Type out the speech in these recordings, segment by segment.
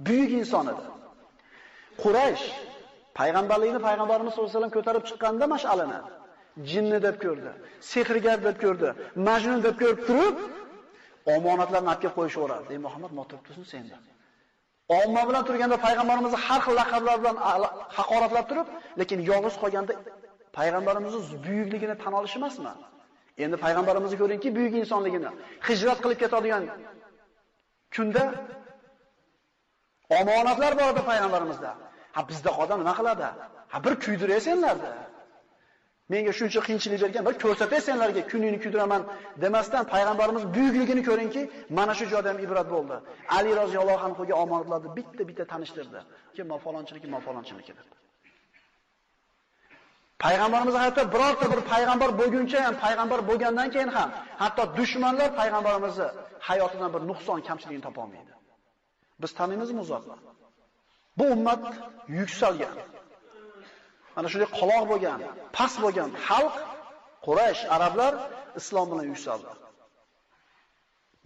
Buyuk inson edi. Quraysh payg'ambarlikni payg'ambarimiz sollallohu alayhi vasallam ko'tarib chiqqanda mash'alini jinni deb ko'rdi, sehrgar deb ko'rdi, majnun deb ko'rib turib, omonatlarni olib kelib qo'yishaveradi. Ey Muhammad, motirib tursin sen deb. Omma bilan turganda payg'ambarimizni har xil laqablar bilan haqoratlab turib, lekin yolg'iz qolganda payg'ambarimizning buyukligini tan olish emasmi? Endi payg'ambarimizni ko'ringki, buyuk insonligini, hijrat qilib ketadigan kunda omonatlar bor edi payg'ambarimizda. Ha, bizda odam nima qiladi? Ha, bir kuydiraysenlarda. Menga shuncha qiyinchilik bergan, bir ko'rsatay senlarga, kuningni kuydiraman demasdan payg'ambarimiz buyukligini ko'ringki, mana shu joyda ham ibrat bo'ldi. Ali roziyallohu anhuga omonatlarni bitta-bitta tanishtirdi. Kim ma falonchiniki, ma falonchiniki deb. Payg'ambarimiz hayotda birorta bir payg'ambar bo'lguncha ham, payg'ambar bo'lgandan keyin ham, hatto dushmanlar payg'ambarimizni hayotidan bir nuqson, kamchiligini topa olmaydi. Biz taniymizmi zotni? Bu ummat yuksalgan. Mana shunday qoloq bo'lgan, past bo'lgan xalq Quraysh, arablar islom bilan yuksaldi.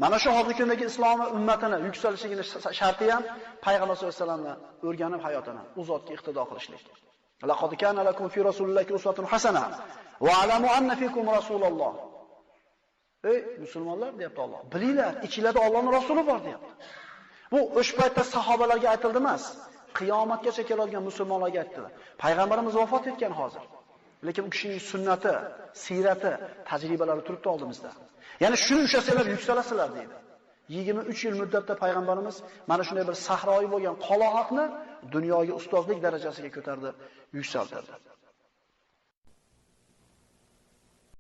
Mana shu hozirgi kundagi islom ummatini yuksalishligining sharti ham payg'ambar sollallohu alayhi vasallamni o'rganib hayotini, u zotga iqtido qilishlik. Laqad kana lakum fi rasulillahi uswatun hasana va alamu anna fikum rasululloh. Ey musulmonlar, deyapti Alloh. Bilinglar, ichingizda Allohning rasuli bor, deyapti. Bu o'sha paytda sahobalarga aytildi emas, qiyomatgacha keladigan musulmonlarga aytdi. Payg'ambarimiz vafot etgan hozir. Lekin u kishining sunnati, siyrati, tajribalari turibdi oldimizda. Ya'ni shuni ushlasanglar yuksalasizlar deydi. 23 yil muddatda payg'ambarimiz mana shunday bir sahroyi bo'lgan qoloqni dunyoga ustozlik darajasiga ko'tardi, yuksaltirdi.